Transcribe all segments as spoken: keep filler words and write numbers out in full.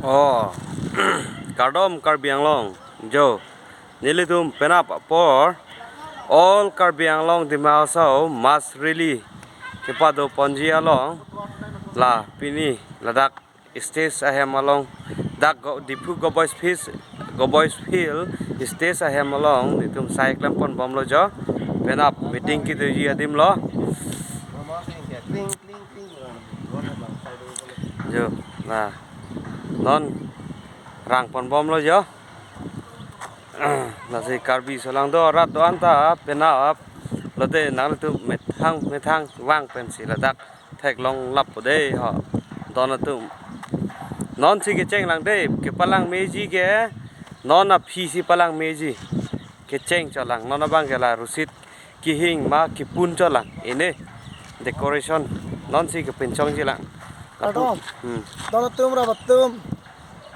Oh, kardom Karbi Anglong, jo, nelitum penap apor, all Karbi Anglong Dima Hasao mass rally kepado ponji along, la pini ladak stage ahem along, dak go, Diphu Goboys Field, Goboys Field stage ahem along, nelitum sai klem pon bomlo jo, penap meeting kedoji adim lo. Jo, la, non rang pon bomlo jo. Lasi Karbi aso lang do rat do-an ta penap lote nanglitum methang methang vang pensi ladak theklong lappo dei ho, don atum. Non si kecheng lang dei, kepalang meji ke, non aphi si palang meji. Kecheng cholang, non abang ke la rusit kehing ma kepun cholang, ene decoration non si kepinchongji lang. Kardom. Hmm. Don atum, rap atum,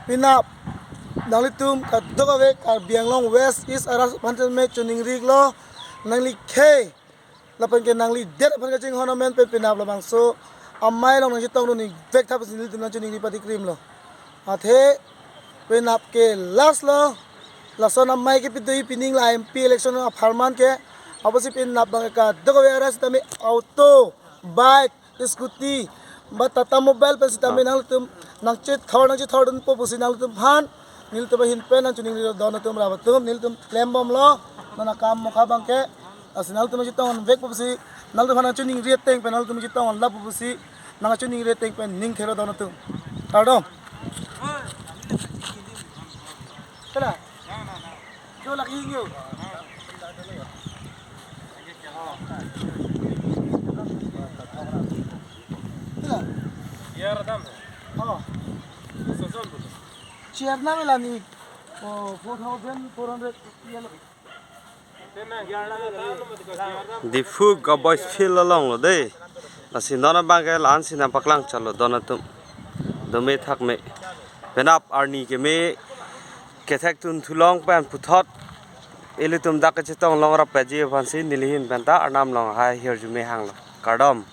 penap nanglitum kadokave Karbi Anglong West East arat aphan me choningri iklo, nangli khei lapen ke nangli det aphan kachinghon amen pen penap labangso amei along nangchetongdun ik vek tha pusi nelitum nangchoningri patikrim lo. Athe penap ke last lo. Lason amei kepi do-i pining la M P election apharman ke. Apotsi penap abang kadokave arat sitame auto, bike, scooty, ba Tata Mobile pen sitame nanglitum nangchethor nangchethordunpo pusi nanglitum aphan nelitum ahin pen nangchoningri, don atum, rap atum, nelitum klem bomlo non akam mokha abang ke. Lasi nanglitum nangchetong vekpo pusi, nanglitum aphan nangchoningri ateng pen, nanglitum nangchetong lappo pusi, nangchoningri ateng pen ning thelo don atum. Kardom. Kala. Jo lagi hingyo. Kala. Oh. Chair na melani. Oh, four thousand four hundred. Diphu Goboys Field along lo dei. Lasi non abang ke la-an si nangpaklang chalo don atum. Dome thak me. Penap arni keme kethek tun thulong pen puthot ilitum dak kachetong longrap peji aphansi neli ahin pen ta arnam along hai hirjume hanglo. Kardom.